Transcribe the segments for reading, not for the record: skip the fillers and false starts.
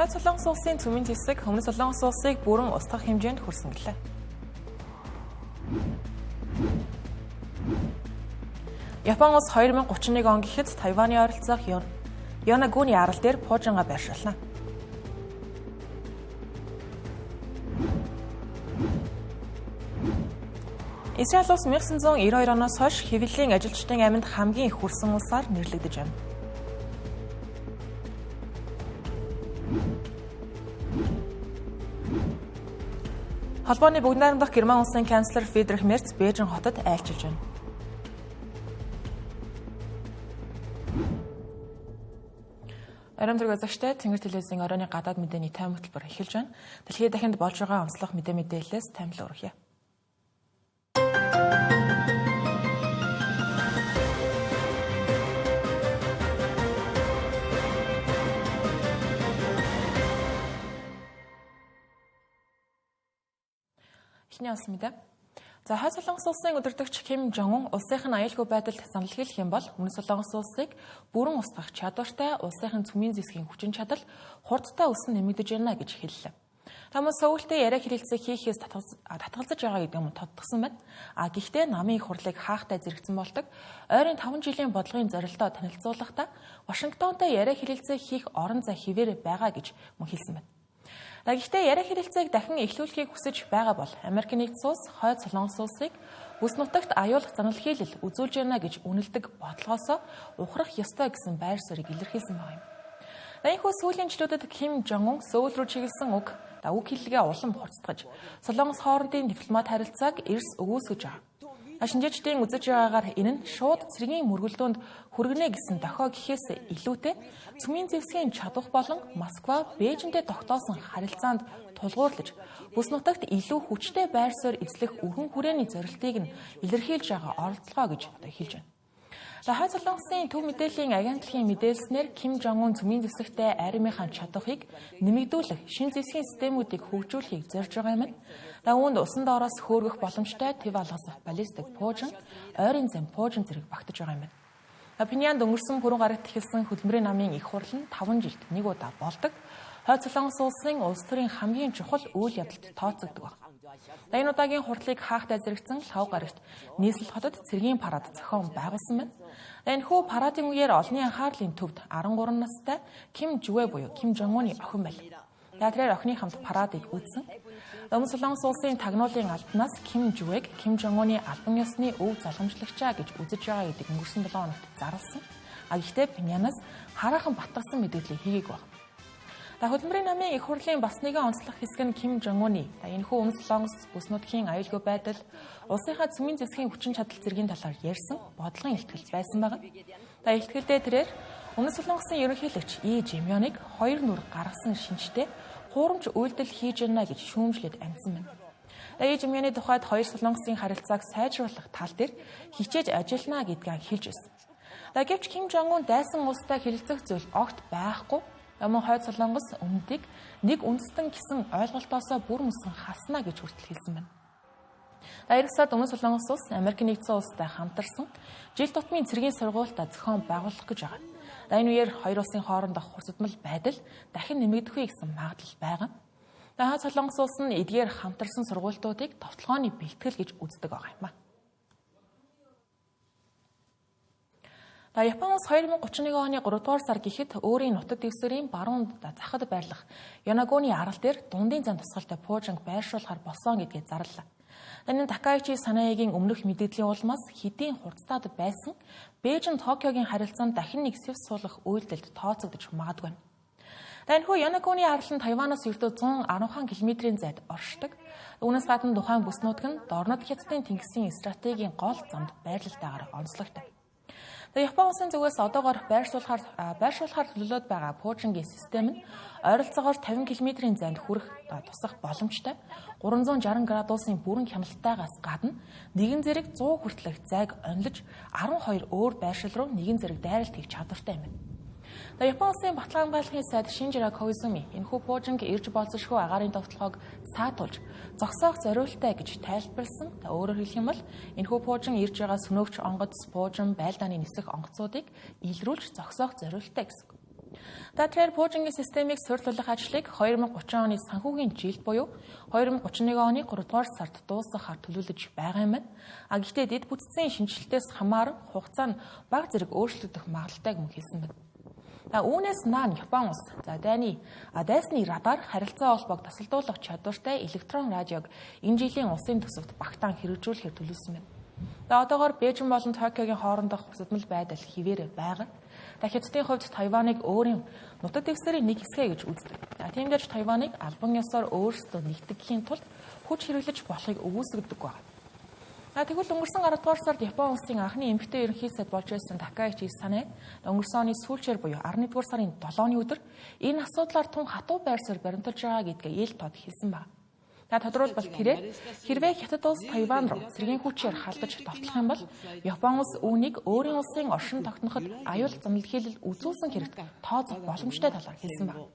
Хойд Солонгос улсын цөмийн зэвсэг Өмнөд Солонгос улсыг бүрэн устгах хэмжээнд хүрсэн гэлээ. Япон улс 2031 он гэхэд Тайваны ойролцоох Йонагуни арал дээр пуужингаа байршуулна. Израиль улс 1992 оноос хойш хэвлэлийн ажилчдын аминд хамгийн их хүрсэн улсаар нэрлэгдэж байна. Холбооны бүгд найрамдах Герман улсын канцлер Фридрих Мерц Бээжин хотод айлчилж байна. Оройн төрөг үзэгчтэй Тэнгэр телевизийн оройн гадаад мэдээний тайм хөтөлбөр эхэлж байна. Дэлхийн дахинд болж байгаа онцлог мэдээ мэдээлэлээс таймлан өргөе. Эхний улс мэдээ. За Хойд Солонгос улсын удирдагч Ким Жон Ун улсынх нь аюулгүй байдалд санал хэлэх юм бол Өмнөд Солонгос улсыг бүрэн устгах чадвартай улсынх нь цөмийн зэвсгийн хүчин чадал хурдтай өсөн нэмэгдэж байна гэж хэллээ. Таман Сөүлтэй яриа хэлэлцээ хийхээс татгалзаж байгаа гэдэг юм тодтгсон байна. А гэхдээ намын их хурлыг хаахтай зэрэгцэн болдог. Ойрын 5 жилийн бодлогын зорилтоо танилцуулахдаа Вашингтонтой яриа хэлэлцээ хийх орон зай хэвээр байгаа гэж мөн хэлсэн байна. Гэхдээ яриа хэлэлцээг дахин эхлүүлэхийг хүсэж байгаа бол Америк нэгдсэн улс Хойд Солонгос улсыг бүс нутагт аюулах занал хийлэл үзүүлж байна гэж үнэлдэг бодлогоосоо ухрах ёстой гэсэн байр суурийг илэрхийлсэн байгаа юм. Энэхүү сүүлийн жилүүдэд Ким Жон Ун Сөүл рүү чиглэсэн үг хэллэгээ улам хурцдгаж Солонгос хоорондын дипломат харилцааг эрс өгөөсгөж байгаа. Шинжээчдийн үзэж байгаагаар энэ нь шууд цэргийн мөргөлдөөнд хүргэнэ гэсэн дохио гэхээс илүүтэй цөмийн зэвсгийн чадвах болон Москва Бээжинтэй тогтоосон харилцаанд тулгуурлаж бүс нутагт илүү хүчтэй байр суурь эзлэх өргөн хүрээний зорилтыг нь илэрхийлж байгаа оролдлогоо гэж одоо хэлж байна. Хойд Солонгосын төв мэдээллийн агентлагийн мэдээлснээр Ким Жон Ун цөмийн зэвсэгтэй армийнхаа чадварыг нэмэгдүүлэх шинэ зэвсгийн системүүдийг хөгжүүлэхийг зорж байгаа юм. Үүнд усан доороос хөөргөх боломжтой төв алгасах баллистик пуужин, ойрын зам пуужин зэрэг багтаж байгаа юм байна. Пхеньянд өнгөрсөн пүрэв гарагт эхэлсэн хөдөлмөрийн намын их хурал нь 5 жилд нэг удаа болдог. Хойд Солонгос улсын улс төрийн хамгийн чухал үйл явдалд тооцогддог байна. Энэ удаагийн хурлыг хаахтай зэрэгцэн лав гарагт нийслэл хотод цэргийн парад зохион байгуулсан байна. Энэхүү парадын үеэр олонний анхаарлын төвд 13 настай Ким Жүвэ буюу Ким Жон Уны охин байв. Тэрээр охины хамт парадыг үзсэн. Өмнөд Солонгос улсын тагнуулын албанаас Ким Жүвэг Ким Жон Уны албан ёсны өв залгамжлагчаа гэж үзэж байгаа гэдэг өнгөрсөн 7 хоногт зарласан. Гэхдээ Пхеньянаас хараахан батгасан мэдээлэл хийгээгүй байна. Хөдөлмөрийн намын их хурлын бас нэгэн онцлог хэсэг нь Ким Жон Уны энэхүү Өмнөд Солонгос бүс нутгийн аюулгүй байдал, улсынхаа цөмийн зэвсгийн хүчин чадал зэргийн талаар ярьсан бодлогын илтгэл байсан байгаа. Илтгэлдээ тэрээр Өмнөд Солонгосын ерөнхийлөгч И Жимёныг хоёр нүр гаргасан шинжтэй хуурамч үйлдэл хийж байна гэж шүүмжлээд амжсан байна. И Жимёны тухайд хоёр Солонгосын харилцааг сайжруулах тал дээр хичээж ажиллана гэдгийг хэлж байсан. Гэвч Ким Жон Ун дайсан улстай хэлэлцэх зүйл огт байхгүй. Мөн Хойд Солонгос өмнөдийг нэг үндэстэн гэсэн ойлголтоосоо бүр мөсөн хасна гэж хүртэл хэлсэн байна. 9 сард Өмнөд Солонгос улс Америк нэгдсэн улстай хамтарсан жил тутмын цэргийн сургуультаа зохион байгуулах гэж байгаа. Энэ үеэр хоёр улсын хоорондох хурцдмал байдал дахин нэмэгдэхгүй гэсэн магадлал байгаа. Хойд Солонгос улс нь эдгээр хамтарсан сургуультуудыг товтлогооны бэлтгэл гэж үздэг байгаа юм а. Япон улс 2031 оны 3 дугаар сар гэхэд өөрийн нутаг дэвсгэрийн баруун захад байрлах Йонагуны арал дээр дундын зам тусгалтай пуужинг байршуулахар болсон гэдгийг зарлалаа. Энэ Такаичи Санаегийн өмнөх мэдээллийн улмаас хэдийн хурцтаад байсан Бээжин Токиогийн харилцаанд дахин нэг сэвс суулгах үйлдэлд тооцогдож магадгүй. Энэхүү Йонагуны арал нь Тайванаас ердөө 110 км-ийн зайд оршдог. Үүнээс гадна тухайн бүс нутаг нь Дорнод Хятадын тэнгисийн стратегийн гол замд байрлалтайгаар онцлогтой. Япон улсын зүгээс одоогоор байршуулахар төлөвлөд байгаа пуужингийн систем нь ойролцоогоор 50 км-ийн зайд хүрэх тусах боломжтой 360 градусын бүрэн хяналтайгаас гадна нэгэн зэрэг 100 хүртэлх зайг онилж 12 өөр байршил руу нэгэн зэрэг дайралт хийх чадвартай юм байна. Япон улсын баталгаа хамгаалахын сайд Шинжира Коизуми энэхүү пуужинг ирж болзошгүй агаарын довтлогоог саатуулж зогсоох зориулттай гэж тайлбарласан. Өөрөөр хэлэх юм бол энэхүү пуужин ирж байгаа сөнөөгч онгоц, пуужин, байлдааны нисэх онгоцуудыг илрүүлж зогсоох зориулттай гэсэн. За тэрээр пуужингийн системийг суйрлуулах ажлыг 2030 оны санхүүгийн жилд буюу 2031 оны 3 дугаар сард дуусгахаар төлөвлөж байгаа юм байна. А гэхдээ дэд бүтцийн шинэчлэлтээс хамааран хугацаа нь бага зэрэг өөрчлөгдөх магадлалтайг мөн хэлсэн байна. За үүнээс наан Япон улс за дайсны радар харилцаа холбоог тасалдуулах чадвартай электрон радиог энэ жилийн улсын төсөвт багтаан хэрэгжүүлэхээр төлөвлөсөн байна. За одоогоор Бээжин болон Токиогийн хоорондох хүсэлмэл байдал хэвээр байгаа. За Хятадын хувьд Тайваныг өөрийн нутаг дэвсгэрийн нэг хэсгээ гэж үздэг. За тийм дэж Тайваныг албан ёсоор өөрсдөө нэгтгэхийн тулд хүч хэрэглэж болохыг үгүйсгэдэг байна. За тэгвэл өнгөрсөн 10 дугаар сард Япон улсын анхны эмэгтэй ерөнхий сайд болж байсан Такаичи Санэ өнгөрсөн оны сүүлчээр буюу 11 дугаар сарын 7-ны өдөр энэ асуудлаар тун хатуу байр суурь баримталж байгаа гэдгээ ил тод хэлсэн байна. За тодруулбал тэрээр хэрвээ Хятад улс Тайван руу цэргийн хүчээр халдаж довтлох юм бол Япон улс үүнийг өөрийн улсын оршин тогтноход аюул заналхийлэл үзүүлсэн хэрэгт тооцох боломжтой талаар хэлсэн байна.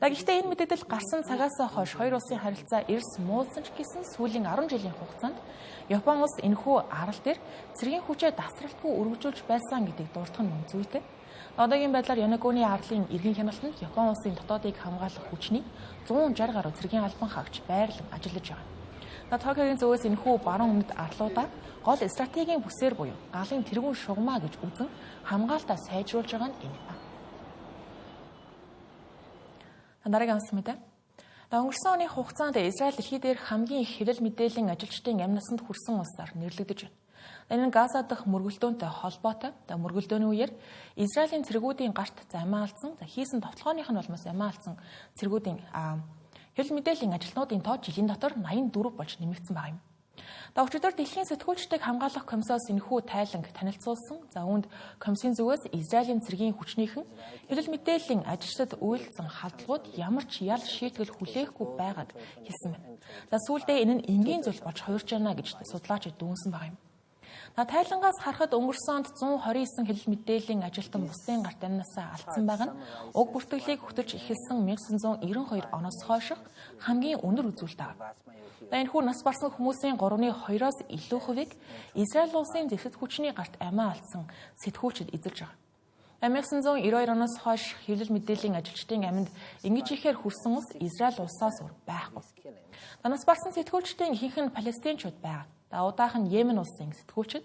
За гэхдээ энэ мэдээлэл гарсан цагаас хойш хоёр улсын харилцаа эрс муулсан ч гэсэн сүүлийн 10 жилийн хугацаанд Япон улс энэхүү арал дээр цэргийн хүчээ дасралтгүй өргөжүүлж байсан гэдгийг дурдах нь мөн зүйтэй. Одоогийн байдлаар Янагоны арлын эргийн хяналтанд Япон улсын дотоодыг хамгаалах хүчний 160 гаруй цэргийн албан хаагч байрлан ажиллаж байгаа. За Токиогийн зүгээс энэхүү баруун өмнөд арлуудаа гол стратегийн бүсээр буюу галын тэргүүн шугамаа гэж үзэн хамгаалтаа сайжруулж байгаа нь энэ ба. Дараагийн онцлог мэдээ. Өнгөрсөн оны хугацаанд Израиль дэлхий дээр хамгийн их хэвлэл мэдээллийн ажилчдын амь насанд хүрсэн улсаар нэрлэгдэж байна. Энэ нь Газа дахь мөргөлдөөнтэй холбоотой. За мөргөлдөөний үеэр Израилийн цэргүүдийн гарт амиа алдсан, за хийсэн товтлогооных нь улмаас амиа алдсан цэргүүдийн хэвлэл мэдээллийн ажилтнуудын тоо жилийн дотор 84 болж нэмэгдсэн байгаа юм. За өчигдөр дэлхийн сэтгүүлчдийг хамгаалах комиссоос энэхүү тайланг танилцуулсан. За үүнд комиссийн зүгээс Израилийн цэргийн хүчнийхэн хэвлэл мэдээллийн ажилчдад үйлдсэн халдлагууд ямар ч ял шийтгэл хүлээхгүй байгааг хэлсэн байна. За сүүлдээ энэ нь энгийн зүйл болж хувирч байна гэж судлаачид дүнсэн байгаа юм. Тайлангаас харахад өнгөрсөн онд 129 хэвлэл мэдээллийн ажилтан бусдын гарт амнасаа алдсан байгаа нь уг бүртгэлийг хөтөлж эхэлсэн 1992 оноос хойших хамгийн өндөр үзүүлэлт байна. Энэхүү нас барсан хүмүүсийн 3.2-оос илүү хувийг Израиль улсын зэвсэгт хүчний гарт амиа алдсан сэтгүүлчид эзэлж байгаа. 1992 оноос хойш хэвлэл мэдээллийн ажилчдын аминд ингэж ихээр хүрсэн улс Израиль улсаас өөр байхгүй. Нас барсан сэтгүүлчдийн ихэнх нь палестинчууд байгаа. Удаах нь Йемен улсын сэтгүүлчид.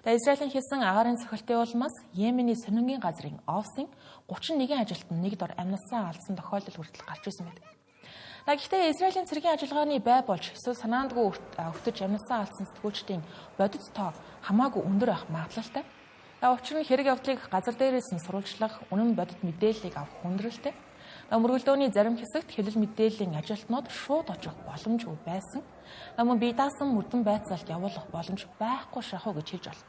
Израилийн хийсэн агаарын цохилтын улмаас Йемений сонингийн газрын офисын 31 ажилтан нэг дор амнасаа алдсан тохиолдол хүртэл гарч ирсэн байдаг. Гэхдээ Израилийн цэргийн ажиллагааны бай болж эсвэл санаандгүй өвтөж амнасаа алдсан сэтгүүлчдийн бодит тоо хамаагүй өндөр байх магадлалтай. Учир нь хэрэг явдлыг газар дээрээс нь сурвалжлах, үнэн бодит мэдээллийг авах хүндрэлтэй. Мөргөлдөөний зарим хэсэгт хэвлэл мэдээллийн ажилтнууд шууд очих боломжгүй байсан. Мөн бие даасан мөрдөн байцаалт явуулах боломж байхгүй шахуу гэж хэлж болно.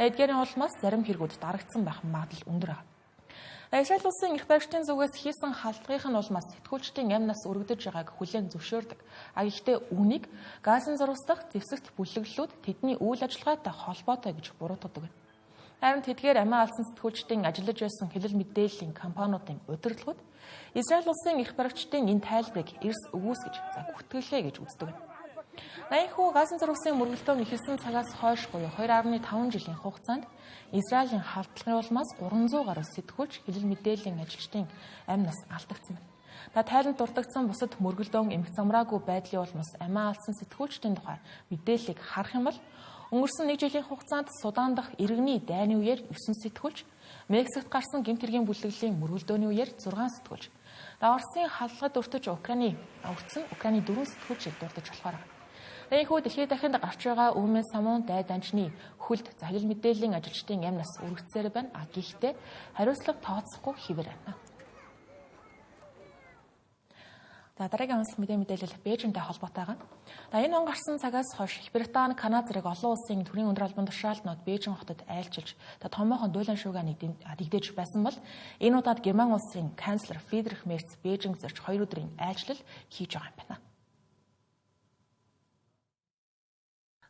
Эдгээрийн улмаас зарим хэрэгүүд дарагдсан байх магадлал өндөр байна. Израиль улсын эрх баригчдын зүгээс хийсэн халдлагын улмаас сэтгүүлчдийн амь нас өргөдөж байгааг хүлээн зөвшөөрдөг. Гэхдээ үүнийг Газын зурвас дахь зэвсэгт бүлэглэлүүд тэдний үйл ажиллагаатай холбоотой гэж буруутгадаг. Харин тэдгээр амиа алдсан сэтгүүлчдийн ажиллаж байсан хэвлэл мэдээллийн компаниудын удирдлагууд Израиль улсын эрх баригчдын энэ тайлбарыг эрс өгөөс гэж гүтгэлээ гэж үздэг. Энэхүү Газын зурвасын мөргөлдөөн эхэлсэн цагаас хойш буюу 2.5 жилийн хугацаанд Израилийн халдлагын улмаас 300 гаруй сэтгүүлч хэвлэл мэдээллийн ажилчдын амь нас алдагдсан байна. Тайланд дурдагдсан бусад мөргөлдөөн эмх замраагүй байдлын улмаас амиа алдсан сэтгүүлчдийн тухай мэдээллийг харах юм бол өнгөрсөн нэг жилийн хугацаанд Судан дахь иргэний дайны үеэр 9 сэтгүүлч, Мексикт гарсан гэмт хэргийн бүлэглэлийн мөргөлдөөний үеэр 6 сэтгүүлч, Оросын халдлагад өртөж Украины 4 сэтгүүлчийг дурдаж болохоор байна. Энэхүү дэлхийд дахинд гарч байгаа Өмнө Самун дай данчны хөлд хэвлэл мэдээллийн ажилчдын амь нас өргөцсөөр байна. Гэхдээ хариуцлага тооцохгүй хэвээр байна. Дараагийн онцлог мэдээлэл Бээжинтэй холбоотой байгаа. Энэ он гарсан цагаас хойш Их Британи, Канада зэрэг олон улсын төрийн өндөр албан тушаалтнууд Бээжин хотод айлчилж томоохон дуйлан шуугааныг дэгдээж байсан бол энэ удаад Герман улсын канцлер Фридрих Мерц Бээжинг зорж 2 өдрийн айлчлал хийж байгаа юм байна.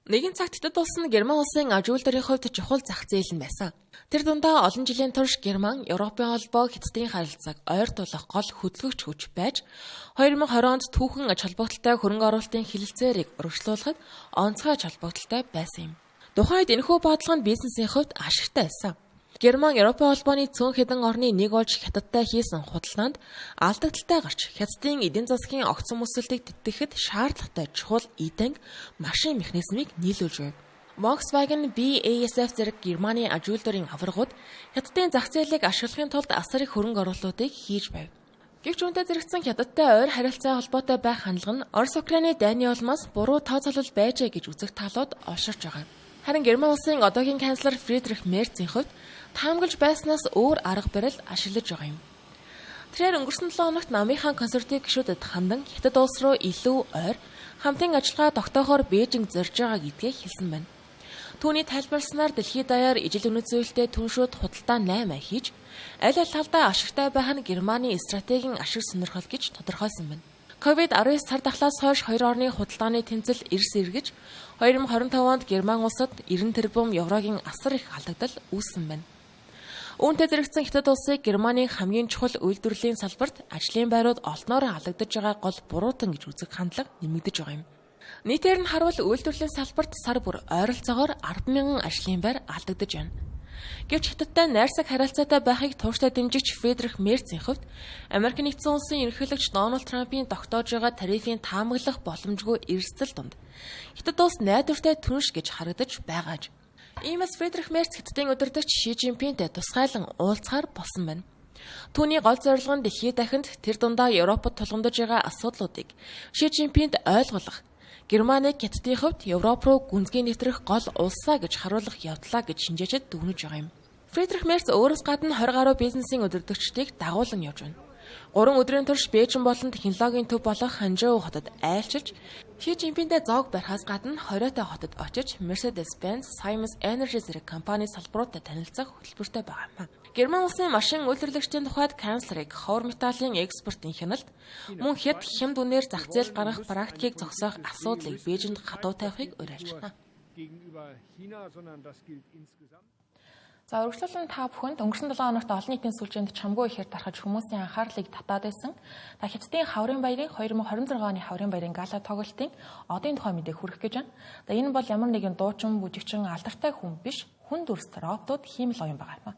Нэгэн цагт Хятад улс нь Герман улсын аж үйлдвэрийн хувьд чухал зах зээл нь байсан. Тэр дундаа олон жилийн турш Герман, Европын холбоо Хятадын харилцааг ойртуулах гол хөдөлгөгч хүч байж 2020 онд түүхэн аж холбогдолтой хөрөнгө оруулалтын хэлэлцээрийг урагшлуулахад онцгой аж холбогдолтой байсан юм. Тухайн үед энэхүү бодлого нь бизнесийн хувьд ашигтай байсан. Герман Европын холбооны цөөн хэдэн орны нэг болж Хятадтай хийсэн худалдаанд алдагдaltaй гарч Хятадын эдийн засгийн огцом өсөлтийг тэтгэхэд шаардлагатай чухал эдэн машин механизмыг нийлүүлж байв. Volkswagen, BASF зэрэг Германы аж үйлдвэрийн аваргууд Хятадын зах зээлийг ашиглахын тулд асар их хөрөнгө оруулалтыг хийж байв. Гэвч үүнтэй зэрэгцэн Хятадтай ойр харилцаа холбоотой байх хандлага нь Орос Украины дайны улмаас буруу тооцоолол байжээ гэж үзэх талууд олширч байгаа. Харин Герман улсын одоогийн канцлер Фридрих Мерцийн хувьд таамаглаж байснаас өөр арга барил ашиглаж байгаа юм. Тэрээр өнгөрсөн 7 хоногт намынхаа консерватив гишүүдэд хандан Хятад улс руу илүү ойр хамтын ажиллагаа тогтоохоор Бээжинг зорж байгаа гэдгээ хэлсэн байна. Түүний тайлбарласнаар дэлхийд даяар ижил үнэт зүйлтэй түншүүд худалдаа 8 хийж аль аль талдаа ашигтай байх нь Германы стратегийн ашиг сонирхол гэж тодорхойлсон байна. COVID-19 цар тахлаас хойш хоёр орны худалдааны тэмцэл эрс эргэж 2025 онд Герман улсад 90 тэрбум еврогийн асар их алдагдал үүссэн байна. Үүнтэй зэрэгцэн Хятад улсыг Германы хамгийн чухал үйлдвэрлэлийн салбарт ажлын байрууд олдноороо алдагдаж байгаа гол буруутан гэж үзэх хандлага нэмэгдэж байгаа юм. Нийтээр нь харуул үйлдвэрлэлийн салбарт сар бүр ойролцоогоор 10,000 ажлын байр алдагдаж байна. Гэвч Хятадтай найрсаг харилцаатай байхыг тууштай дэмжигч Фридрих Мерцийн хувьд Америк нэгдсэн улсын ерөнхийлөгч Дональд Трампын тогтоож байгаа тарифын таамаглах боломжгүй эрсдэл дунд Хятад улс найдвартай түнш гэж харагдаж байгааж. Иймээс Фридрих Мерц Хятадын удирдагч Ши Цзиньпинтэй тусгайлан уулзахаар болсон байна. Түүний гол зорилго нь дэлхийд дахинд тэр дундаа Европод тулгамдж байгаа асуудлуудыг Ши Цзиньпинд ойлгуулах, Германыг Хятадын хувьд Европ руу гүнзгий нэвтрэх гол улсаа гэж харуулах явдлаа гэж шинжээчид дүгнэж байгаа юм. Фридрих Мерц өөрөөс гадна 20 гаруй бизнесийн удирдагчдыг дагуулan явж байна. 3 өдрийн турш Бээжин болон технологийн төв болох Ханчжоу хотод айлчилж, Ши Цзиньпинтэй зоог барихаас гадна 20-тай хотод очиж Mercedes-Benz, Siemens Energy зэрэг компани салбаруудтай танилцах хөтөлбөртэй байгаа юм. Герман улсын машин үйлдвэрлэгчдийн тухайд канцлерыг ховор металлын экспортын хяналт, мөн Хятад хямд үнээр зах зээл гаргах практикийг зогсоох асуудлыг Бээжинд хатуу тавихыг уриалж байна. За үргэлжлүүлэн та бүхэнд өнгөрсөн 7 хоногт олон нийтийн сүлжээнд чамгүй ихээр тархаж хүмүүсийн анхаарлыг татаад байсан. Та Хятадын хаврын баярын 2026 оны хаврын баярын гала тоглолтын одын тухай мэдээг хүргэх гэж байна. За энэ бол ямар нэгэн дуучин, бүжигчин, алдартай хүн биш, хүн дүрс роботууд хиймэл оюун байгаа юм.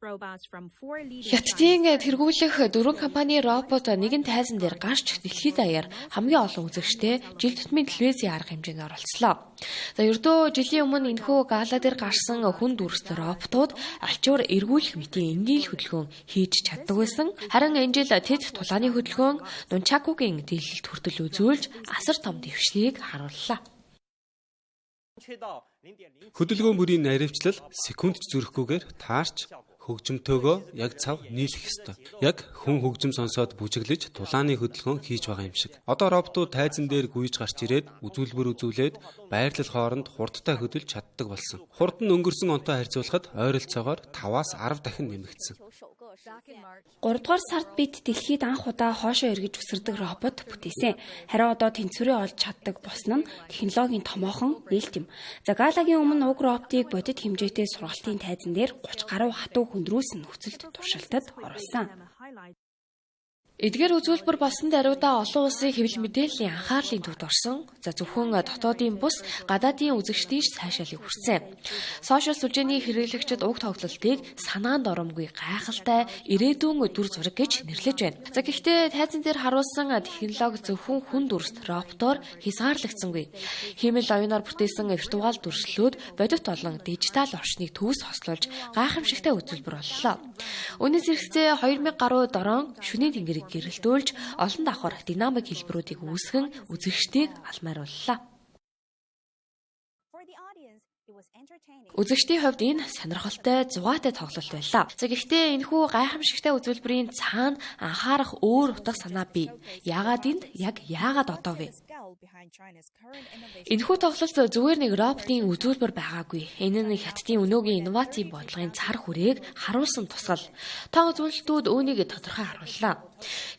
Хятадын тэргүүлэх дөрвөн компани робот нэгэн тайзан дээр гарч дэлхийд даяар хамгийн олон үзэгчтэй жил тутмын телевизийн арга хэмжээнд оролцлоо. За ердөө жилийн өмнө энэхүү гала дээр гарсан хүн дүрст роботууд алчуур эргүүлэх мэтийн энгийн хөдөлгөөн хийж чаддаг байсан. Харин энэ жил тэд тулааны хөдөлгөөн нунчакугийн дийлэлт хүртэл үзүүлж асар том дэвшлийг харууллаа. Хөдөлгөөн бүрийн наривчлал секунд ч зүрэхгүйгээр таарч хөгжимтэйгөө яг цав нийлэх ёстой. Яг хүн хөгжим сонсоод бүжиглэж тулааны хөдөлгөөн хийж байгаа юм шиг. Одоо роботууд тайзан дээр гүйж гарч ирээд үзүүлбэр үзүүлээд байрлал хооронд хурдтай хөдөлж чаддаг болсон. Хурд нь өнгөрсөн онтой харьцуулахад ойролцоогоор 5-аас 10 дахин нэмэгдсэн. 3 дугаар сард бид дэлхийд анх удаа хоошоо эргэж үсэрдэг робот бүтээсэн. Харин одоо тэнцвэрээ олж чаддаг болсон нь технологийн томоохон нээлт юм. За галагийн өмнө уг роботыг бодит хэмжээтэй сургалтын тайзан дээр 30 гаруй хатуу хөндрүүлсэн нөхцөлд туршилтад оруулсан. Эдгээр үзүүлбэр болсон даруйдаа олон улсын хэвлэл мэдээллийн анхаарлын төвд орсон. За зөвхөн дотоодын бус гадаадын үзэгчдийн сайшаалыг хүртсэн. Сошиал сүлжээний хэрэглэгчид уг тоглолтыг санаанд оромгүй гайхалтай ирээдүйн дүр зураг гэж нэрлэж байна. За гэхдээ тайзан дээр харуулсан технологи зөвхөн хүн дүрст роботоор хязгаарлагдсангүй. Хиймэл оюунаар бүтээсэн виртуал дүрслэлүүд бодит болон дижитал орчныг төвс хослуулж гайхамшигтай үзүүлбэр боллоо. Үүнээс зэрэгцээ 2000 гаруй дорон шөнийн тэнгэрийг гэрэлтүүлж олон давхар динамик хэлбэрүүдийг үүсгэн үзэгчдийг алмаарууллаа. Үзэгчдийн хувьд энэ сонирхолтой зугаатай тоглолт байлаа. За гэхдээ энэхүү гайхамшигтай үзүүлбэрийн цаана анхаарах өөр утга санаа бий. Яагаад энд яг яагаад одоо вэ? Энэхүү тоглолт зүгээр нэг роботын үзүүлбэр байгаагүй. Энэ нь Хятадын өнөөгийн инновацийн бодлогын цар хүрээг харуулсан тусгал. Тон үзүүлэлтүүд үүнийг тодорхой харууллаа.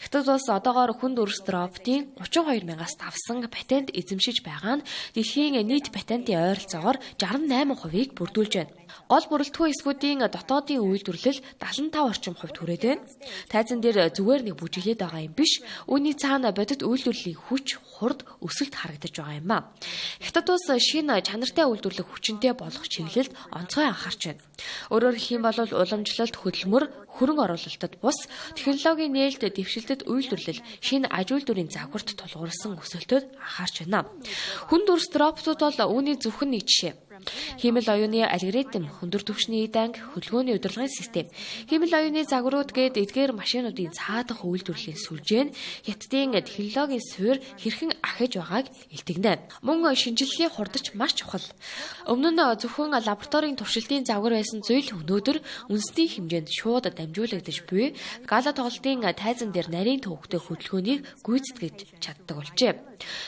Хятад улс одоогоор хүн дүрст роботын 32 мянгаас давсан патент эзэмшиж байгаа нь дэлхийн нийт патентын ойролцоогоор 67% 68%-ыг бүрдүүлж байна. Гол бүрэлдэхүүн хэсгүүдийн дотоодын үйлдвэрлэл 75 орчим хувьд хүрээд байна. Тайзан дээр зүгээр нэг бүжиглээд байгаа юм биш. Үүний цаана бодит үйлдвэрлэлийн хүч, хурд, өсөлт харагдаж байгаа юм а. Хятад улс шинэ чанартай үйлдвэрлэх хүчинтэй болох чиглэлд онцгой анхаарч байна. Өөрөөр хэлэх юм бол уламжлалт хөдөлмөр, хөрөнгө оруулалтад бус технологийн нээлт, дэвшилтэд үйлдвэрлэл, шинэ аж үйлдвэрийн загварт тулгуурласан өсөлтөд анхаарч байна. Хүн дүрс роботууд бол үүний зөвхөн нэг жишээ. Хиймэл оюуны алгоритм, өндөр түвшний эд анги, хөдөлгөөний удирдлагын систем, хиймэл оюуны загварууд гээд эдгээр машинуудын цаадах үйлдвэрлэлийн сүлжээ нь Хятадын технологийн суурь хэрхэн ахиж байгааг илтгэнэ. Мөн шинжлэлийн хурдч маш чухал. Өмнө нь зөвхөн лабораторийн туршилтын загвар байсан зүйл өнөөдөр үндэсний хэмжээнд шууд дамжуулагдаж буй гала тоглолтын тайзан дээр нарийн төвөгтэй хөдөлгөөнийг гүйцэтгэж чаддаг болжээ.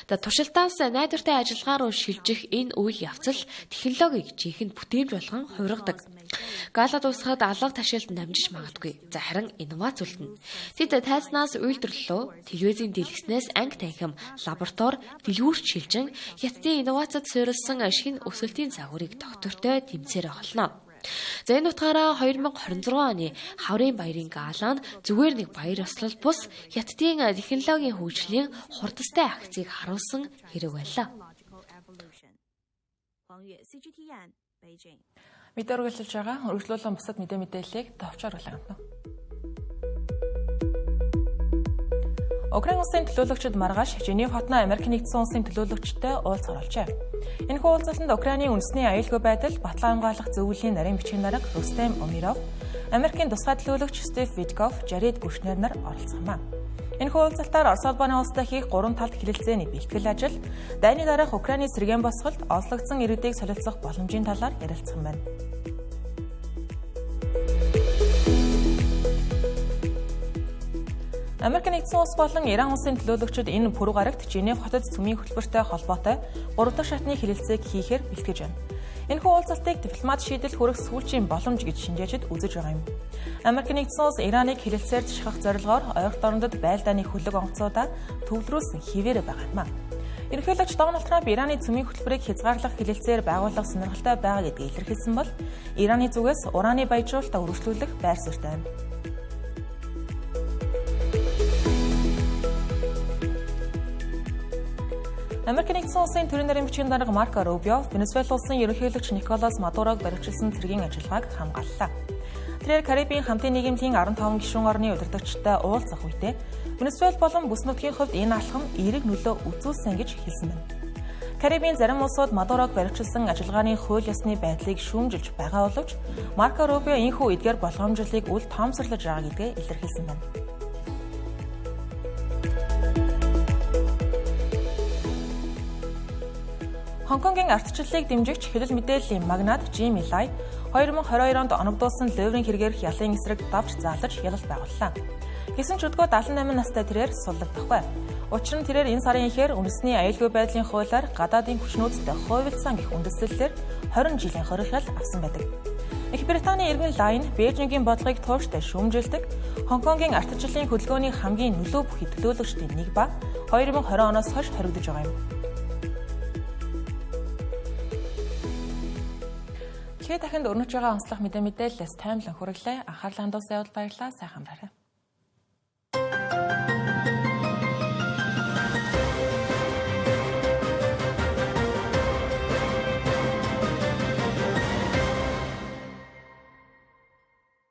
Туршилтаас найдвартай ажиллагаа руу шилжих энэ үйл явцал технологиг жинхэнэ бүтээмж болгон хувиргадаг. Гала дуусахад алга ташилд намжиж магадгүй. За харин инновац үлдэнэ. Тэд тайзнаас үйлдвэрлэлөө, телевизийн дэлгэснээс анги танхим, лаборатори, дэлгүүрт шилжин Хятадын инновацид суурилсан шинэ өсөлтийн загварыг доктортой тэмцээр олно. За энэ утгаараа 2026 оны хаврын баярын галаанд зүгээр нэг баяр ёслол бус Хятадын технологийн хөгжлийн хурдтай акцийг харуулсан хэрэг байлаа. Мэдээ үргэлжлэж байгаа. Үргэлжлүүлэн бусад мэдээ мэдээллийг товчоор хүлээн авна. Украин улсын төлөөлөгчид маргааш Женев хотноо Америк нэгдсэн улсын төлөөлөгчтэй уулзах болжээ. Энэхүү уулзалтанд Украины үндэсний аюулгүй байдал, батлан хамгаалах зөвлөлийн нарийн бичгийн дарга Рустем Умиров, Америкийн тусгай төлөөлөгч Стив Витков, Жаред Кушнер нар оролцох юм а. Энэхүү уулзалтаар Орос улбаны улстай хийх гурван талд хэлэлцээний бэлтгэл ажил, дайны дараах Украины сэргээн босголт, олзлогдсон иргэдийг солилцох боломжийн талаар ярилцсан байна. Америк нэгдсэн улс болон Иран улсын төлөөлөгчид энэ пүрэв гарагт Женев хотод цөмийн хөтөлбөртэй холбоотой 3 дахь шатны хэлэлцээг хийхээр бэлтгэж байна. Энэхүү уулзалтыг дипломат шийдэл хүрэх сүүлчийн боломж гэж шинжээчид үзэж байгаа юм. Америк нэгдсэн улс Ираныг хэлэлцээр шахах зорилгоор ойрхон орондод байлдааны хөлөг онгоцуудаа төвлөрүүлсэн хэвээрээ байгаа юм а. Ерөнхийлөгч Дональд Трамп Ираны цөмийн хөтөлбөрийг хязгаарлах хэлэлцээр байгуулах сонирхолтой байгаа гэдгийг илэрхийлсэн бол Ираны зүгээс ураны баяжуулалтаа үргэлжлүүлэх байр суурьтай байна. Америк нэгдсэн улсын төрийн нарийн бичгийн дарга Марко Рубио Венесуэл улсын ерөнхийлөгч Николас Мадурог баривчилсан цэргийн ажиллагааг хамгааллаа. Тэрээр Карибын хамтын нийгэмлэгийн 15 гишүүн орны удирдагчтай уулзах үедээ Венесуэл болон бүс нутгийн хувьд энэ алхам эерэг нөлөө үзүүлсэн гэж хэлсэн байна. Карибын зарим улсууд Мадурог баривчилсан ажиллагааны хууль ёсны байдлыг шүүмжилж байгаа боловч Марко Рубио энэхүү эдгээр болгоомжлолыг үл тоомсорлож байгаа гэдгээ илэрхийлсэн байна. Хонконгийн ардчлалыг дэмжигч хэвлэл мэдээллийн магнат Жими Лай 2022 онд оногдуулсан луйврын хэрэгээрх ялын эсрэг давж заалаж ялалт байгууллаа. Гэсэн ч өдгөө 78 настай тэрээр суллагдахгүй. Учир нь тэрээр энэ сарын ихээр үндэсний аюулгүй байдлын хуулиар гадаадын хүчнүүдтэй хувилсан гэх үндэслэлээр 20 жилийн хоригхол авсан байдаг. Их Британий иргэн Лай нь Бээжингийн бодлогыг тууштай шүүмжилдэг Хонконгийн ардчлалын хөдөлгөөний хамгийн нөлөө бүхий төлөөлөгчдийн нэг ба 2020 оноос хойш хоригдож байгаа юм. Дэлхийд дахинд өрнөж байгаа онцлог мэдээ мэдээлэлээс таймлан хүргэлээ. Анхаарлаа хандуулсан явдал баярлалаа. Сайхан амраарай.